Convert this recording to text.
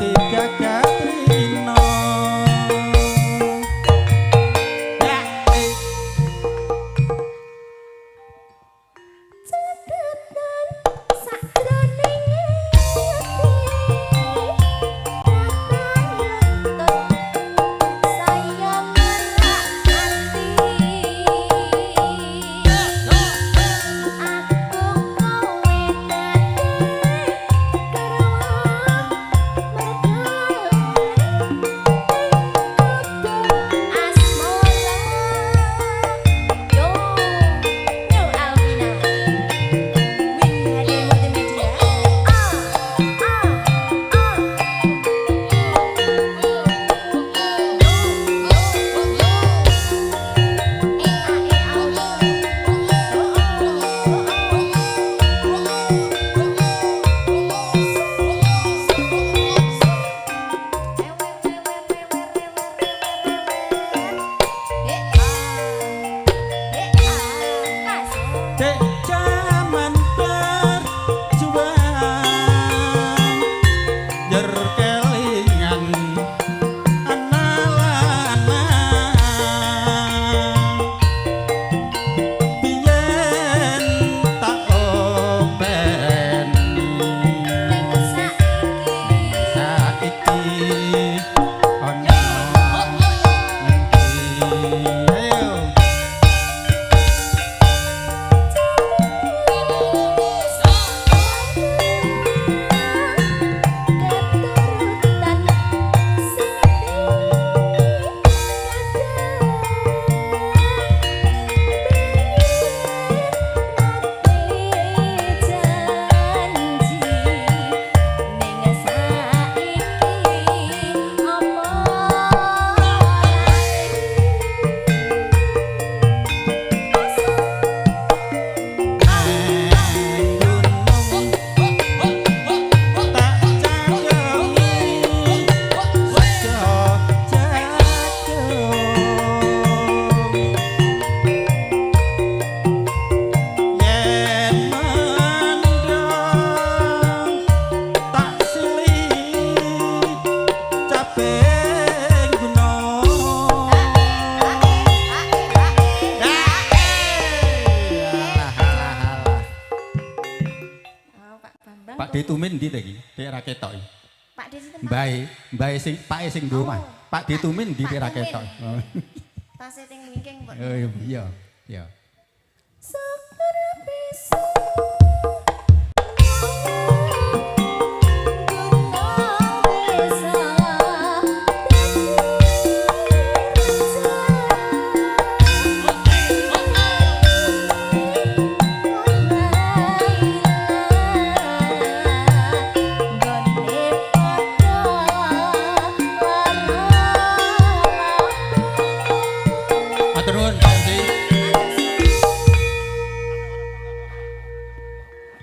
Digagat rino. Ya, eh. Ceketan sakjroning ati, ratan lutut saya merak ati. Aku kowe dadi garwa mergawe kudu asmara. Yo, New Alvina Win HD Multimedia. Ah, ah, ah. Yo, yo, yo. E A E audio. Oh, oh, oh, oh. Ewe, ewe, ewe, ewe, ewe, ewe. Eh, ah. Eh, ah. Kasih. Dek jaman berjuang yer kelingan ana lanang biyen tak openi. Ning saiki Saiki ana ngendi? Ayo. Keturutan sing janji ning saiki apa Neng gunung tak cangkemi sego jagung yen mendung tak silihi caping gunung. Alah, alah, alah. Oh, Pak Bambang. Pak D Tumin ndi ta iki? Dek ra ketok iki. Pak D sinten, Pak? Mbae, mbae sing pake sing ndi omah. Oh, Pak D Tumin ndi Pak ra Tumin. ketok. Tase teng wingking, Pak. Oh iya, iya. Syukur bisa.